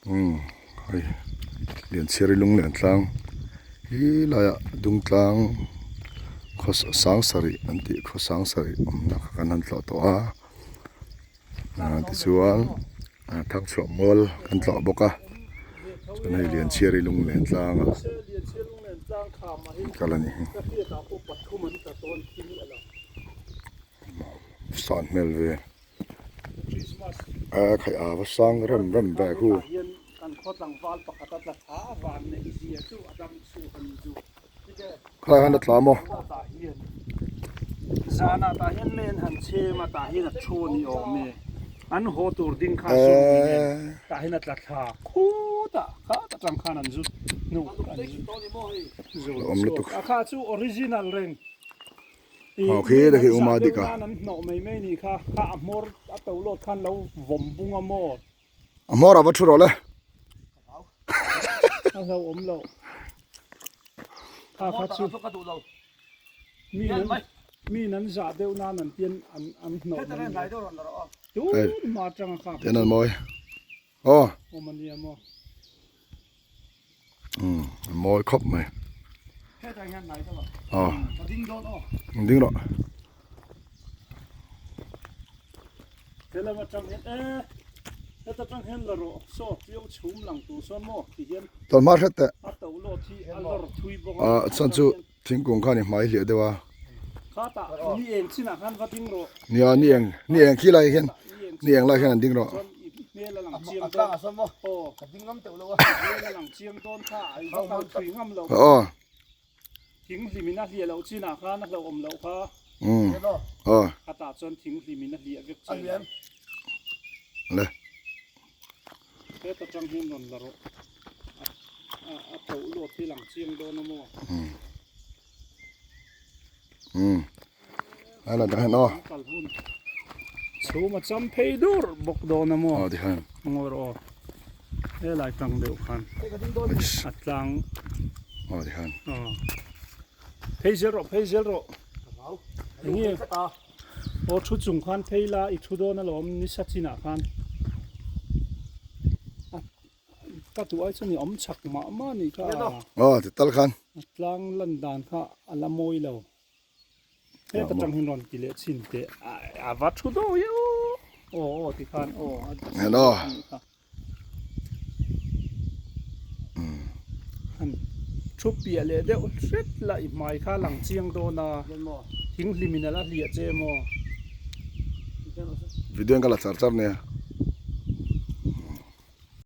Umm hei Lianchhiari lunglen tlang hi laiah Dungtlang khaw sang sarih an tih khaw sang sarih awmna kha kan han tlawh tawh a ah tichuan Thangchhuah mual kan tlawh bawk a chuan hei Lianchhiari lunglen tlangah an kal a nih hi. San hmel ve a khaih a va sang rem rem ve hu. Khailai khan a tla maw? Awm lutuk. Aw khi te khi uma dik a. A hmawr ah va thu rawh le. Tian an mawi. Aw. Umm a mawi khawp mai. Aw. Ding rawh. Tawlhma hret teh. Ah chuan chu thingkung khan i hmai hliah deuh a. Nia ni eng ni eng khi lai hian ni eng lai hian an ding rawh. Aw. Umm aw. Le. Umm a la dah aw chhum a cham phei dur bawk dawn a maw aw tikhan ngawi rawh aw helai tang deuh khan a tlang aw tikhan aw phei zel rawh phei zel rawh enge aw thu chung khan phei la i thu dawn alawm nisa chinah khan. Ka duh ai chuan i awm chak mah mah a nih kha. Aw ti tal khan. A tlang lan dan kha a la mawi lo. Heta tang hian rawn ti leh chhin teh. A va thu dawi e aw. Aw aw ti khan aw. Hello. Han thu piah leh deuh hret la i hmai kha lang chiang dawn a. Thing hlim in a la hliah che emaw. Video in ka la char char nia.